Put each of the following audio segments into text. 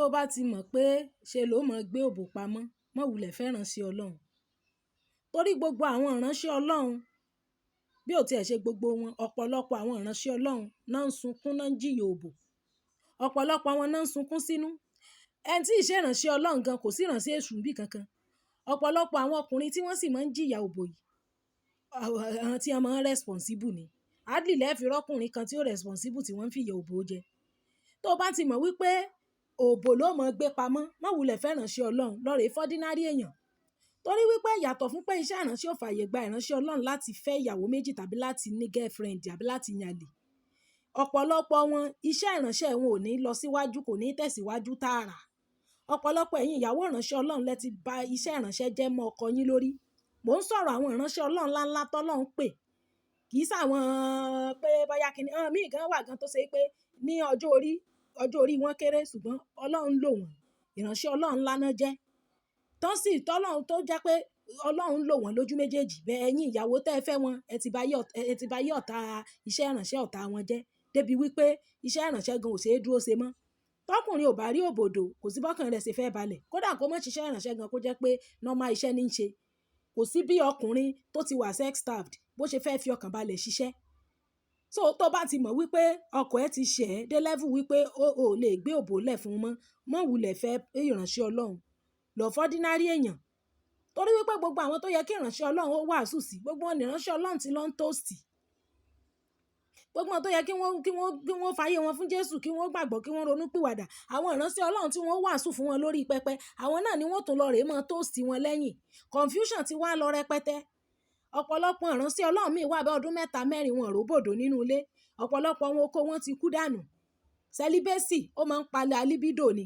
Tó bá ti mọ̀ pé ṣe ló mọ̀ gbé òbò pamọ́, má wulẹ̀ fẹ́ ìránṣẹ́ Ọlọ́run. Torí gbogbo àwọn ìránṣẹ́ Ọlọ́run, bí ó ti ẹ̀ ṣe gbogbo wọn, ọ̀pọ̀lọpọ̀ àwọn ìránṣẹ́ Ọlọ́run náà ń sunkún, náà ń jìyà òbò. Ọ̀pọ̀lọpọ̀ wọn náà ń sunkún sínú. Ẹni tí ì ṣe ìránṣẹ́ Ọlọ́run gan kò sí ìránṣẹ́ èṣù níbí kankan. Ọ̀pọ̀lọpọ̀ àwọn ọkùnrin tí wọ́n sì máa ń jìyà òbò yìí, àwọn tí wọ́n máa ń responsible ni. Hardly lẹ́ fi rọ́kùnrin kan tí ó responsible tí wọ́n ń fi ìyà òbò jẹ. Tó bá ti mọ̀ wípé òbò ló mọ̀ gbé pamọ́, má wulẹ̀ fẹ́ ìránṣẹ́ Ọlọ́run, lọ rè fẹ́ ordinary èèyàn. Torí wípé yàtọ̀ fún pé iṣẹ́ ìránṣẹ́ ò fàyè gba ìránṣẹ́ Ọlọ́run láti fẹ́ ìyàwó méjì tàbí láti ní girlfriend àbí láti yan àlè. Ọ̀pọ̀lọpọ̀ wọn, iṣẹ́ ìránṣẹ́ wọn ò ní lọ síwájú, kò ní tẹ̀síwájú tààrà. Ọ̀pọ̀lọpọ̀ ẹ̀yin ìyàwó ìránṣẹ́ Ọlọ́run lẹ ti ba iṣẹ́ ìránṣẹ́ jẹ́ mọ́ ọkọ yín lórí. Mò ń sọ̀rọ̀ àwọn ìránṣẹ́ Ọlọ́run ńlá ńlá tó Ọlọ́run pè. Kì í ṣàwọn pé bóyá kíni, àwọn míì gan wà gan tó ṣe pé ní ọjọ́ orí wọn kéré, ṣùgbọ́n Ọlọ́run lò wọ́n. Ìránṣẹ́ Ọlọ́run ńlá náà jẹ́. Tán sì tọ́lọ́run tó jẹ́ pé Ọlọ́run lò wọ́n lójú méjèèjì. Bẹ́ẹ̀ ẹ̀yin ìyàwó tẹ́ ẹ fẹ́ wọn, ẹ ti bá yé ọ̀tá iṣẹ́ ìránṣẹ́ ọ̀tá wọn jẹ́. Débi wípé iṣẹ́ ìránṣẹ́ gan ò ṣe é dúró ṣe mọ́. Tọkùnrin ò bá rí òbòdó, kò sí bọ́kàn rẹ̀ ṣe fẹ́ balẹ̀. Kódà kó má ṣiṣẹ́ ìránṣẹ́ gan kó jẹ́ pé normal iṣẹ́ ní ń ṣe. Kò sí bí ọkùnrin tó ti wà sex starved bó ṣe fẹ́ fi ọkàn balẹ̀ ṣiṣẹ́. So tó bá ti mọ̀ wípé ọkọ ẹ ti ṣẹ̀ ẹ́ dé level wípé ó ò lè gbé òbò lẹ̀ fún un mọ́, má wulẹ̀ fẹ́ ìránṣẹ́ Ọlọ́run. Lọ fẹ́ ordinary èèyàn. Torí wípé gbogbo àwọn tó yẹ kí ìránṣẹ́ Ọlọ́run ó wàásù sí, gbogbo wọn ni ìránṣẹ́ Ọlọ́run tí lọ ń toast. Gbogbo wọn tó yẹ kí wọ́n fàyè wọn fún Jésù, kí wọ́n gbàgbọ́, kí wọ́n ronú pìwàdà. Àwọn ìránṣẹ́ Ọlọ́run tí wọ́n wàásù fún wọn lórí pẹpẹ, àwọn náà ni wọ́n tún lọ rè mọ́ toast wọn lẹ́yìn. Confusion ti wá lọ rẹpẹtẹ. Ọ̀pọ̀lọpọ̀ ìránṣẹ́ Ọlọ́run míì wà bá ọdún mẹ́ta mẹ́rin wọn róbòdó nínú ilé. Ọ̀pọ̀lọpọ̀ wọn oko wọn ti kú dànù. Celibacy ó máa ń palẹ̀ libido ni.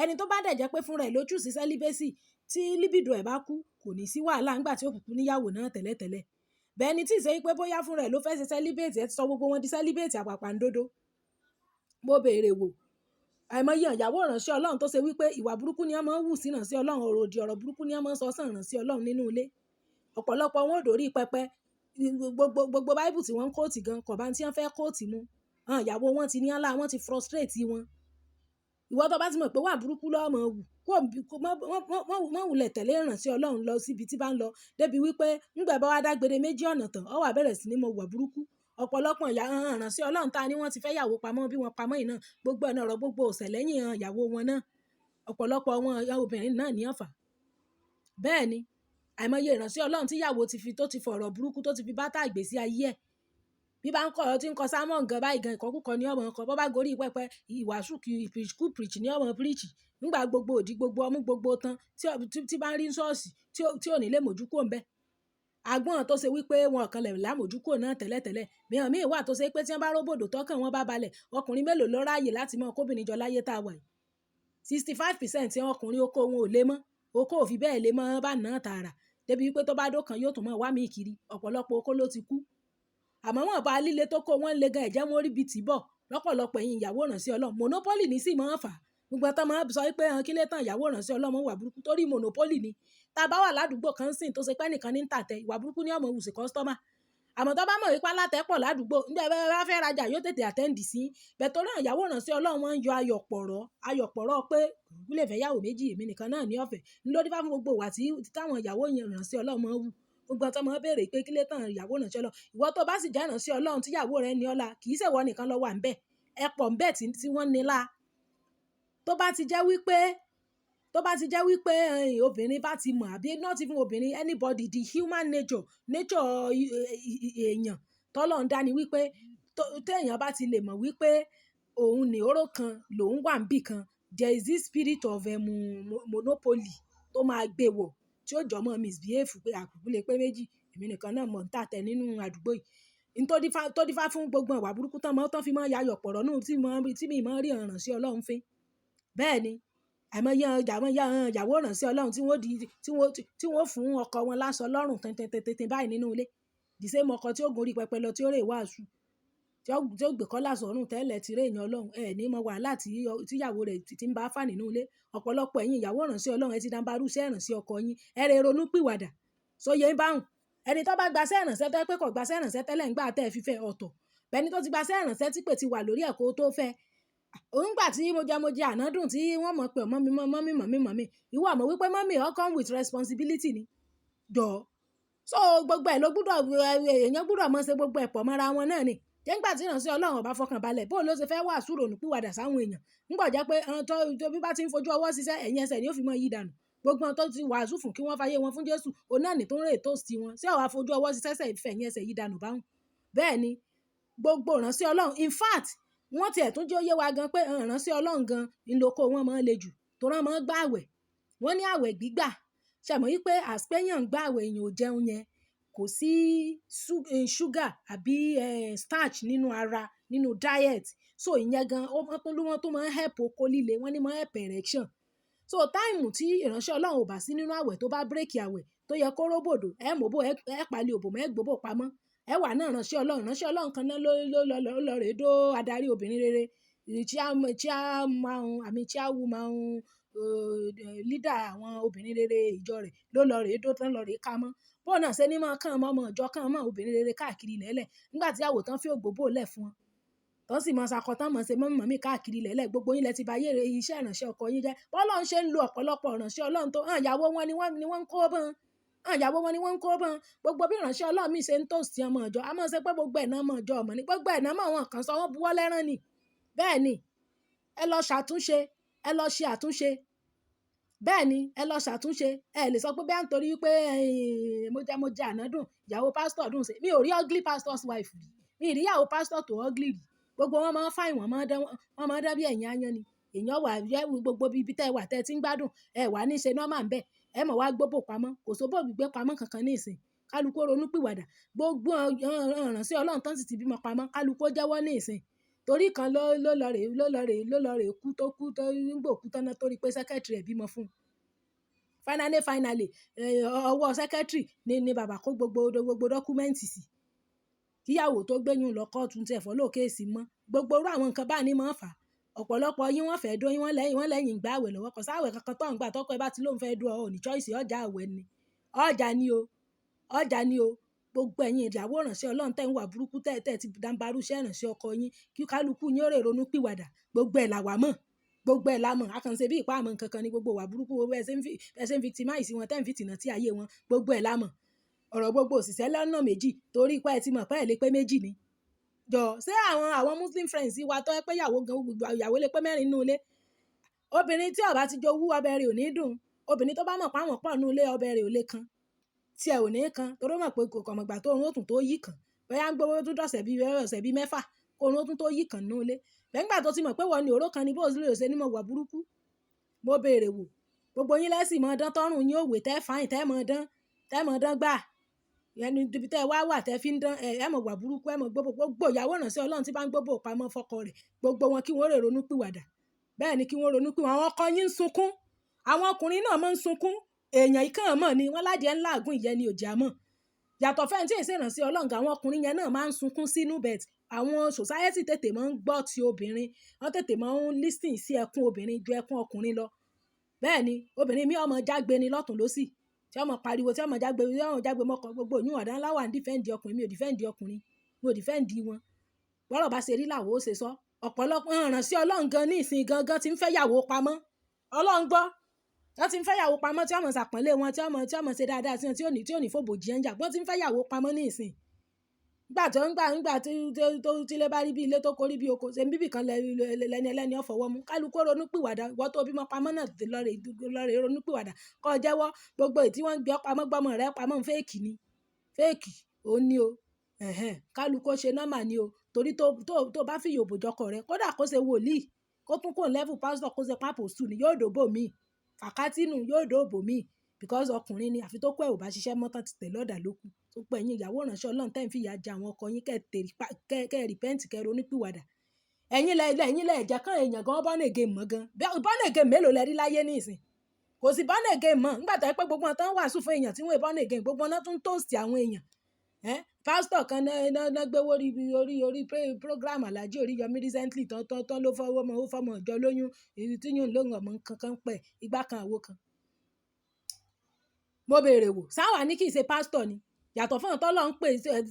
Ẹni tó bá dẹ̀ jẹ́ pé fún rẹ̀ ló choose celibacy, tí libido ẹ̀ bá kú, kò ní sí wàhálà nígbà tí ó kúkú níyàwó náà tẹ́lẹ̀tẹ́lẹ̀. Bẹ́ẹ̀ ni tí ì ṣe wípé bóyá fún rẹ̀ ló fẹ́ ṣe celibate, ẹ ti sọ gbogbo wọn di celibate àpàpàǹdodo. Mo béèrè wò. Àìmọye ìyàwó ìránṣẹ́ Ọlọ́run tó ṣe wípé ìwà burúkú ni wọ́n máa ń wù sí ìránṣẹ́ Ọlọ́run, ọ̀rọ̀ òdì, ọ̀rọ̀ burúkú ni wọ́n máa ń sọ sí ìránṣẹ́ Ọlọ́run nínú ilé. Ọ̀pọ̀lọpọ̀ wọn ò dórí pẹpẹ. Gbogbo Bible tí wọ́n ń quote gan kò bá tí wọ́n fẹ́ quote mu. Àwọn ìyàwó wọn ti ní àlá, wọ́n ti frustrate wọn. Ìwọ tó bá ti mọ̀ pé ìwà burúkú ló máa wù, kó má wulẹ̀ tẹ̀lé ìránṣẹ́ Ọlọ́run lọ síbi tí bá ń lọ. Débi wípé nígbà bá wá dágbére méjì ọ̀nà tán, ó wá bẹ̀rẹ̀ sí ní mọ ìwà burúkú. Ọ̀pọ̀lọpọ̀ ìyá ìránṣẹ́ Ọlọ́run ta ni wọ́n ti fẹ́ ìyàwó pamọ́ bí wọ́n pamọ́ yìí náà. Gbogbo ẹ̀nà ọ̀rọ̀ gbogbo ọ̀sẹ̀ lẹ́yìn ìyàwó wọn náà. Ọ̀pọ̀lọpọ̀ wọn obìnrin náà ní ọ̀fà. Bẹ́ẹ̀ ni, àìmọye ìránṣẹ́ Ọlọ́run tí ìyàwó ti fi tó ti fọ̀rọ̀ burúkú tó ti fi bá tà ìgbésí ayé ẹ̀. Bí bá ń kọ́ ọ tí ń kọ sermon gan báyìí gan, ìkọkúkọ ni ó máa ń kọ. Bó bá gorí pẹpẹ, ìwàásù kí preach kú preach ni ó máa preach. Nígbà gbogbo òdì, gbogbo ọmú, gbogbo tán tí bá ń rí ṣọ́ọ̀ṣì tí ò ní lè mójú kúrò ńbẹ. Agbọ́n tó ṣe wípé wọn kàn lè lámójú kúrò náà tẹ́lẹ̀tẹ́lẹ̀. Mìíràn míì wà tó ṣe pé tí wọ́n bá róbòdò tọkàn wọn bá balẹ̀, ọkùnrin mélòó ló ráyè láti mọ́ kóbìnrin jọ láyé tá a wà yìí? 65% ọkùnrin oko wọn ò lè mọ́. Oko ò fi bẹ́ẹ̀ lè mọ́ bá náà tààrà. Débi wípé tó bá dókan yóò tún mọ́ wá mí kiri. Ọ̀pọ̀lọpọ̀ oko ló ti kú. Àmọ́ wọ́n bá líle tó kó wọn lé gan ẹ̀jẹ̀ wọn rí bí tí bọ̀. Lọ́pọ̀lọpọ̀ ẹ̀yin ìyàwó ìránṣẹ́ Ọlọ́run, monopoly ní sì máa ń fà. Gbogbo ẹni tó máa ń sọ wípé kí ló tán ìyàwó ìránṣẹ́ Ọlọ́run wà burúkú torí monopoly ni. Tá bá wà ládùúgbò kan sìn tó ṣe pé ẹnìkan ní ń tàtẹ, ìwà burúkú ni ó mọ̀ wù sí customer. Àmọ́ tó bá mọ̀ wípé alátẹ pọ̀ ládùúgbò, nígbà bá fẹ́ rajà yóò tètè attend sí. Bẹ́ẹ̀ torí àwọn ìyàwó ìránṣẹ́ Ọlọ́run wọ́n ń yọ ayọ̀ pọ̀rọ̀, ayọ̀ pọ̀rọ̀ pé kò lè fẹ́ ìyàwó méjì, èmi nìkan náà ní ọ̀fẹ́. Ń ló dífá fún gbogbo ìwà tí táwọn ìyàwó ìránṣẹ́ Ọlọ́run máa ń wù. Gbogbo ẹni tó máa ń béèrè pé kí ló tán ìyàwó ìránṣẹ́ Ọlọ́run. Ìwọ tó bá sì jẹ́ ìránṣẹ́ Ọlọ́run tí ìyàwó rẹ ní ọlá, kì í ṣe ìwọ nìkan ló wà níbẹ̀. Ẹ pọ̀ ńbẹ̀ tí wọ́n ní lá. Tó bá ti jẹ́ wípé obìnrin bá ti mọ̀ àbí not even obìnrin, anybody, the human nature, nature èèyàn tó Ọlọ́run dá ni wípé tí èèyàn bá ti lè mọ̀ wípé òun ní oró kan lòún wà níbí kan, there is this spirit of monopoly tó máa gbé wọ̀ tí ó jọ mọ́ misbehave pé àkùkù lè pé méjì, èmi nìkan náà mọ̀ ń tàtẹ nínú àdúgbò yìí. N tó dífá fún gbogbo ìwà burúkú tán mọ́ tán fi máa ń ya ayọ̀ pọ̀rọ̀ nù tí mi máa ń rí ìránṣẹ́ Ọlọ́run fín. Bẹ́ẹ̀ ni, àìmọye ìyàwó ìránṣẹ́ Ọlọ́run tí wọ́n di, tí wọ́n fún ọkọ wọn láṣọ lọ́rùn tẹ́ntẹ́ntẹ́ntẹ́n báyìí nínú ilé. The same ọkọ tí ó gun orí pẹpẹ lọ tí ó rè wàásù, tí ó gbé kọ́lá sọ́rùn tẹ́lẹ̀ tí rí èèyàn Ọlọ́run, ẹ ní mọ wàhálà tí ìyàwó rẹ̀ ti ń bá fà nínú ilé. Ọ̀pọ̀lọpọ̀ ẹ̀yin ìyàwó ìránṣẹ́ Ọlọ́run ẹ ti dàǹbarú iṣẹ́ ìránṣẹ́ ọkọ yín. Ẹ rẹ ronú pìwàdà. Sóye ń bá hun. Ẹni tó bá gba iṣẹ́ ìránṣẹ́ tó jẹ́ pé kò gba iṣẹ́ ìránṣẹ́ tẹ́lẹ̀ nígbà tí ẹ fi fẹ́ ọ̀tọ̀. Bẹ́ẹ̀ ni tó ti gba iṣẹ́ ìránṣẹ́ tí pé ti wà lórí ẹ̀ kó tó fẹ́. Nígbà tí mo jẹ àná dùn tí wọ́n mọ̀ pé mummy, mummy, mummy, mummy. Ìwọ ò mọ̀ wípé mummy all come with responsibility ni. Jọ̀ọ́. So gbogbo ẹ̀ ló gbọdọ̀, èèyàn gbọdọ̀ máa ṣe gbogbo ẹ̀ pọ̀ mọ́ra wọn náà ni. Ṣé nígbà tí ìránṣẹ́ Ọlọ́run ò bá fọkàn balẹ̀, bó ló ṣe fẹ́ wàásù ìrònúpìwàdà sáwọn èèyàn? Nígbà jẹ́ pé àwọn tó bí bá ti ń fojú ọwọ́ ṣiṣẹ́, ẹ̀yìn ẹsẹ̀ ni ó fi máa yí dànù. Gbogbo àwọn tó ti wàásù fún kí wọ́n f'ayé wọn fún Jésù, òun náà ni tó ń rè toast wọn. Ṣé ó wá fojú ọwọ́ ṣiṣẹ́ ṣẹ̀ fẹ̀yìn ẹsẹ̀ yí dànù bá hun? Bẹ́ẹ̀ ni, gbogbo ìránṣẹ́ Ọlọ́run, in fact, wọ́n ti ẹ̀ tún jẹ́ ó yé wa gan pé ìránṣẹ́ Ọlọ́run gan ní lóko wọn máa ń le jù, torí wọ́n máa ń gbà àwẹ̀. Wọ́n ní àwẹ̀ gbígbà. Ṣé ẹ mọ̀ wípé as pé èèyàn ń gbà àwẹ̀, èèyàn ò jẹun yẹn, kò sí sugar àbí starch nínú ara, nínú diet. So ìyẹn gan, ó wọ́n tún máa ń help okó líle, wọ́n ní máa ń help erection. So time tí ìránṣẹ́ Ọlọ́run ò bá sí nínú àwẹ̀, tó bá break àwẹ̀ tó yẹ kó róbòdò, ẹ mọ̀ bó, ẹ pàlè òbò mọ́, ẹ gbóbò pamọ́. Ẹ wà náà ìránṣẹ́ Ọlọ́run. Ìránṣẹ́ Ọlọ́run kan náà ló lọ rè dó adarí obìnrin rere, chairman, àmì chairwoman, leader àwọn obìnrin rere ìjọ rẹ̀ ló lọ rè dó tán lọ rè ká mọ́. Bó náà ṣe ní máa kàn mọ́ ọmọ ìjọ kan mọ́ obìnrin rere káàkiri lẹ́lẹ̀. Nígbà tí ìyàwó tán fi ògbóbò lẹ̀ fún wọn. Tán sì máa ṣakọ tán máa ṣe mummy mummy káàkiri lẹ́lẹ̀. Gbogbo yín lẹ ti bá ayé iṣẹ́ ìránṣẹ́ ọkọ yín jẹ́. Bó Ọlọ́run ṣe ń lo ọ̀pọ̀lọpọ̀ ìránṣẹ́ Ọlọ́run tó, àwọn ìyàwó wọn ni wọ́n ń kó bọ́n. Àwọn ìyàwó wọn ni wọ́n ń kó bọ́n. Gbogbo bí ìránṣẹ́ Ọlọ́run mi ṣe ń toast ọmọ ìjọ, a máa ṣe pé gbogbo ẹ̀ náà ọmọ ìjọ ọmọ ni. Gbogbo ẹ̀ náà mọ̀ wọ́n kan sọ wọ́n buwọ́ lẹ́rán ni. Bẹ́ẹ̀ ni, ẹ lọ ṣàtúnṣe, ẹ lọ ṣe àtúnṣe. Bẹ́ẹ̀ ni, ẹ lọ ṣàtúnṣe. Ẹ lè sọ pé bóyá nítorí wípé mo jẹ àná dùn, ìyàwó pastor dùn ṣe. Mi ò rí ugly pastor's wife rí. Mi ò rí ìyàwó pastor tó ugly rí. Gbogbo wọn máa ń fine, wọ́n máa ń dán bí ẹ̀yìn aáyán ni. Èèyàn wà gbogbo ibi tí ẹ wà tí ẹ tí ń gbádùn, ẹ wà ní ṣe normal ńbẹ. Ẹ mọ̀ wá gbóbò pamọ́. Kò sóbò gbígbé pamọ́ kankan ní ìsìn. Kálukú ó ronú pìwàdà. Gbogbo ìránṣẹ́ Ọlọ́run tán sì ti bímọ pamọ́, kálukú ó jẹ́wọ́ ní ìsìn. Torí kan ló lọ rè kú tó kú tó nígbò kú tán náà torí pé secretary ẹ̀ bímọ fún un. Finally, finally, ọwọ́ secretary ni bàbá kó gbogbo document sí. Kí ìyàwó tó gbéyùn lọ kóòtù tí ẹ follow case mọ́. Gbogbo irú àwọn nǹkan báyìí ni máa ń fà. Ọ̀pọ̀lọpọ̀ yín wọ́n fẹ́ dó yín, wọ́n lẹ́yìn gbà àwẹ̀ lọ́wọ́. Kò sáwẹ̀ kankan tó ń gbà tọkọ ẹ bá ti lóun fẹ́ dó ọ, ò ní choice, ọjà àwẹ̀ ni. Ọjà ni o. Ọjà ni o. Gbogbo ẹ̀yin ìyàwó ìránṣẹ́ Ọlọ́run tẹ́ ń wà burúkú tẹ́ ti dàǹbarú iṣẹ́ ìránṣẹ́ ọkọ yín, kí kálukú yín ó rè ronú pìwàdà. Gbogbo ẹ̀ là wá mọ̀. Gbogbo ẹ̀ la mọ̀. A kàn ṣe bí ìpá àmọ́ nǹkan kan ní gbogbo ìwà burúkú bẹ ṣe ń victimize wọn, tẹ́ ń fìtìnà tí ayé wọn. Gbogbo ẹ̀ la mọ̀. Ọ̀rọ̀ gbogbo òṣìṣẹ́ lọ́nà méjì torí pé ẹ ti mọ̀ pé ẹ lè pé méjì ni. Jọ, ṣé àwọn Muslim friends wa tó jẹ́ pé ìyàwó gan, ìyàwó lè pé mẹ́rin nínú ilé. Obìnrin tí ó bá ti jowú, ọbẹ̀ rẹ̀ ò ní dùn. Obìnrin tó bá mọ̀ pé àwọn pọ̀ nínú ilé, ọbẹ̀ rẹ̀ ò lè kan. Tí ẹ ò ní kan torí ó mọ̀ pé kò mọ̀ ìgbà tó orun ó tún tó yí kan. Bóyá ń gbówó tún dọ̀sẹ̀ bí ọ̀sẹ̀ bí mẹ́fà kó orun ó tún tó yí kan nínú ilé. Bẹ́ẹ̀ nígbà tó ti mọ̀ pé wọ́n ní òró kan ní bó ló ṣe ní mọ̀ wà burúkú. Mo béèrè wò. Gbogbo yín lẹ́sìn mọ́ dán tọ́rùn yín ó wé tẹ́ fine tẹ́ mọ́ dán gbà. Ẹnu ibi tí ẹ wá wà tẹ́ fi ń dán, ẹ mọ̀ wà burúkú, ẹ mọ̀ gbóbò. Gbogbo ìyàwó ìránṣẹ́ Ọlọ́run tí bá ń gbóbò pamọ́ fọ́kọ rẹ̀, gbogbo wọn kí wọ́n rè ronú pìwàdà. Bẹ́ẹ̀ ni, kí wọ́n ronú pìwàdà. Àwọn ọkọ yín ń sunkún. Àwọn ọkùnrin náà máa ń sunkún. Èèyàn ìkàn mọ̀ ni wọ́n ládìẹ ńlá àgún ìyẹn ni ò jẹ́ àmọ́. Yàtọ̀ fẹ́ tí èsì ìránṣẹ́ Ọlọ́run gan, àwọn ọkùnrin yẹn náà máa ń sunkún sínú but àwọn society tètè máa ń gbọ́ ti obìnrin. Wọ́n tètè máa ń listen sí ẹkún obìnrin ju ẹkún ọkùnrin lọ. Bẹ́ẹ̀ ni, obìnrin mí ọmọ jágbe ni lọ́tùn lósì. Tí ọmọ pariwo, tí ọmọ jágbe, tí ọmọ jágbe mọ́kọ gbogbo ìyún ọ̀dà ńlá wà ń defend ọkùnrin, mi ò defend ọkùnrin, mi ò defend wọn. Bọ́rọ̀ bá ṣe rí làwọ̀ ó ṣe sọ. Ọ̀pọ̀lọpọ̀ ìránṣẹ́ Ọlọ́run gan ní ìsìn gangan tí ń fẹ́ ìyàwó pamọ́. Ọlọ́run gbọ́. Wọ́n ti ń fẹ́ ìyàwó pamọ́ tí wọ́n mọ̀ ṣàpọ́nlé wọn, tí wọ́n mọ̀ ṣe dáadáa sí wọn, tí ò ní fòbò jíyàn jà. Wọ́n ti ń fẹ́ ìyàwó pamọ́ ní ìsìn. Nígbà tó ń gbà nígbà tí tó tí ilé bá rí bí ilé tó korí bí oko, ṣe bíbí kan lẹ́ni ẹlẹ́ni ó fọwọ́ mú. Kálukú ó ronú pìwàdà. Ìwọ tó bímọ pamọ́ náà lọ rè ronú pìwàdà. Kọ́ jẹ́wọ́ gbogbo èyí tí wọ́n ń gbé ọ pamọ́, gbọ́mọ rẹ pamọ́, fake ni. Fake, òun ní o. Ẹ̀hẹn. Kálukú ó ṣe normal ni o. Torí tó bá fi ìyòbò jọkọ rẹ, kódà kó ṣe wòlíì, kó tún kúrò level pastor, kó ṣe apostle ni, yóò dòbò mi. Fàkátìnù yóò dòbò mi because ọkùnrin ni àfi tó kó ẹ̀ ò bá ṣiṣẹ́ mọ́ tán ti tẹ̀ lọ́dà ló kù. Tó pé ẹ̀yin ìyàwó ìránṣẹ́ Ọlọ́run tẹ́ ń fi ìyà jẹ àwọn ọkọ yín, kẹ́ repent, kẹ́ ronú pìwàdà. Ẹ̀yin lẹ jẹ́ kán èèyàn gan born again mọ́ gan. Born again mélòó lẹ rí láyé ní ìsìn? Kò sí born again mọ́. Nígbà tó jẹ́ pé gbogbo wọn tán wàásù fún èèyàn tí wọ́n born again, gbogbo wọn náà tún toast àwọn èèyàn. Pastor kan náà gbé wórí orí orí program Alhaji Oriyomi recently tán tán tán ló fọwọ́ mọ́ ó fọmọ ìjọ lóyún, èyí tí yóò lóhùn ọmọ kankan pẹ̀ ìgbà kan àwo kan. Mo béèrè wò, sáwà ní kì í ṣe pastor ni. Yàtọ̀ fún àwọn tó Ọlọ́run pè,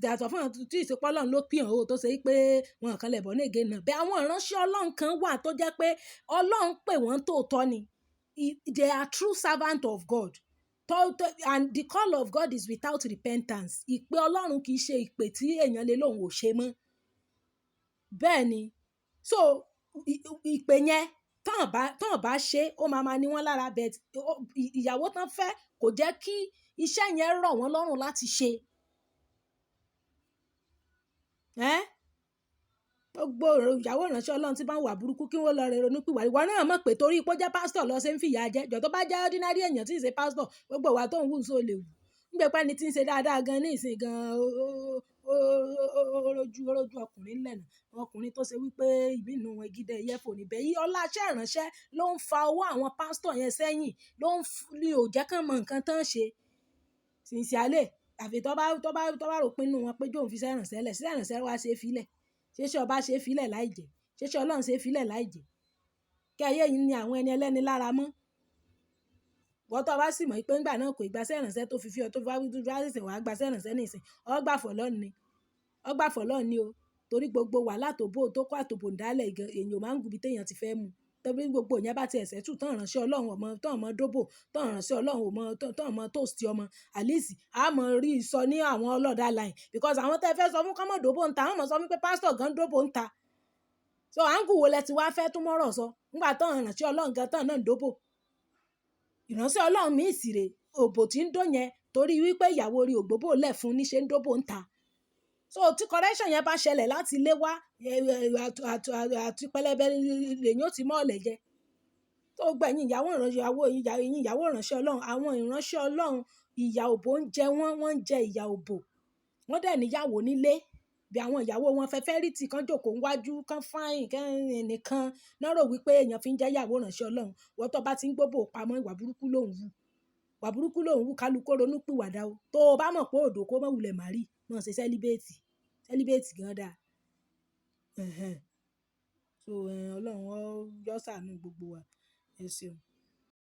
yàtọ̀ fún àwọn tí ìṣe pé Ọlọ́run ló pè wọ́n o tó ṣe wípé wọn kàn lè born again náà. Bẹ́ẹ̀ àwọn ìránṣẹ́ Ọlọ́run kan wà tó jẹ́ pé Ọlọ́run pè wọ́n tóòtọ́ ni. They are true servant of God. And the call of God is without repentance. Ìpè Ọlọ́run kì í ṣe ìpè tí èèyàn lè lóun ò ṣe mọ́. Bẹ́ẹ̀ ni. So ìpè yẹn tán bá ṣe, ó máa ma ní wọ́n lára, but ìyàwó tán fẹ́ kò jẹ́ kí iṣẹ́ yẹn rọ̀ wọ́n lọ́rùn láti ṣe. Ẹ́, gbogbo ìyàwó ìránṣẹ́ Ọlọ́run tí bá ń wà burúkú kí wọ́n lọ rẹ ronú pìwàdà. Ìwọ náà mọ̀ pé torí pé ó jẹ́ pastor lọ ṣe ń fìyà jẹ. Jọ̀ọ́, tó bá jẹ́ ordinary èèyàn tí ì ṣe pastor, gbogbo ìwà tó ń wù só lè wù. Nígbà pé ẹni tí ń ṣe dáadáa gan ní ìsìn gan, ó rójú ọkùnrin lẹ́nu. Ọkùnrin tó ṣe wípé ìbínú wọn gídẹ̀ yẹ́fò níbẹ̀. Yí ọlá iṣẹ́ ìránṣẹ́ ló ń fa owó àwọn pastor yẹn sẹ́yìn, ló ń ní ò jẹ́ kí wọ́n mọ nǹkan tán ṣe. Sincerely, àfi tó bá rò pín inú wọn pé jóun fi iṣẹ́ ìránṣẹ́ lẹ̀, ṣé ìránṣẹ́ wá ṣe é fi lẹ̀? Ṣé iṣẹ́ ọba ṣe é fi lẹ̀ láì jẹ́? Ṣé iṣẹ́ Ọlọ́run ṣe é fi lẹ̀ láì jẹ́? Kí ayé yìí ní àwọn ẹni ẹlẹ́ni lára mọ́. Ìwọ tó bá sì mọ̀ pé nígbà náà kò gba iṣẹ́ ìránṣẹ́ tó fi fi ọ tó fi wá ṣẹ̀ṣẹ̀ wá gba iṣẹ́ ìránṣẹ́ ní ìsìn, ó gbà fún Ọlọ́run ni. Ó gbà fún Ọlọ́run ni o. Torí gbogbo wàhálà tó bó tó kó àtòbò ń dálẹ̀ gan, èèyàn ò máa ń gùn bí tí èèyàn ti fẹ́ mú. Torí gbogbo ìyẹn bá ti ẹ̀sẹ̀ tù tán ìránṣẹ́ Ọlọ́run ò mọ̀, tán mọ̀ dóbò, tán ìránṣẹ́ Ọlọ́run ò mọ̀, tán mọ̀ toast ọmọ. At least a mọ̀ rí sọ ní àwọn ọlọ́dà line because àwọn tí ẹ fẹ́ sọ fún kán mọ̀ dóbò ń ta, wọ́n mọ̀ sọ wípé pastor gan dóbò ń ta. So angle wo lẹ ti wá fẹ́ tún mọ́rọ̀ sọ nígbà tán ìránṣẹ́ Ọlọ́run gan tán náà ń dóbò. Ìránṣẹ́ Ọlọ́run míì sì rè, òbò tí ń dó yẹn torí wípé ìyàwó rí ògbóbò lẹ̀ fún ní ṣe ń dóbò ń ta. So tí correction yẹn bá ṣẹlẹ̀ láti ilé wá, àti pẹlẹbẹ lèyàn ó ti mọ́ ọ̀lẹ̀ jẹ. Tó gbogbo ẹ̀yin ìyàwó ìránṣẹ́, ẹ̀yin ìyàwó ìránṣẹ́ Ọlọ́run, àwọn ìránṣẹ́ Ọlọ́run, ìyà òbò ń jẹ wọ́n, wọ́n ń jẹ ìyà òbò. Wọ́n dẹ̀ ní ìyàwó nílé. Bí àwọn ìyàwó wọn fẹ́fẹ́rìtì kan jókòó níwájú, kan fine, kan nìkan. Ná rò wípé èèyàn fi ń jẹ́ ìyàwó ìránṣẹ́ Ọlọ́run. Ìwọ tó bá ti ń gbóbò pamọ́, ìwà burúkú ló ń wù. Ìwà burúkú ló ń wù, kálukú ronú pìwàdà o. Tó o bá mọ̀ pé òdò kó má wulẹ̀ marry, má ṣe celibate. Celibate gan dà. Ẹ̀hẹn. So, Ọlọ́run ó yọ́ ṣàánú gbogbo wa. Ẹ ṣeun.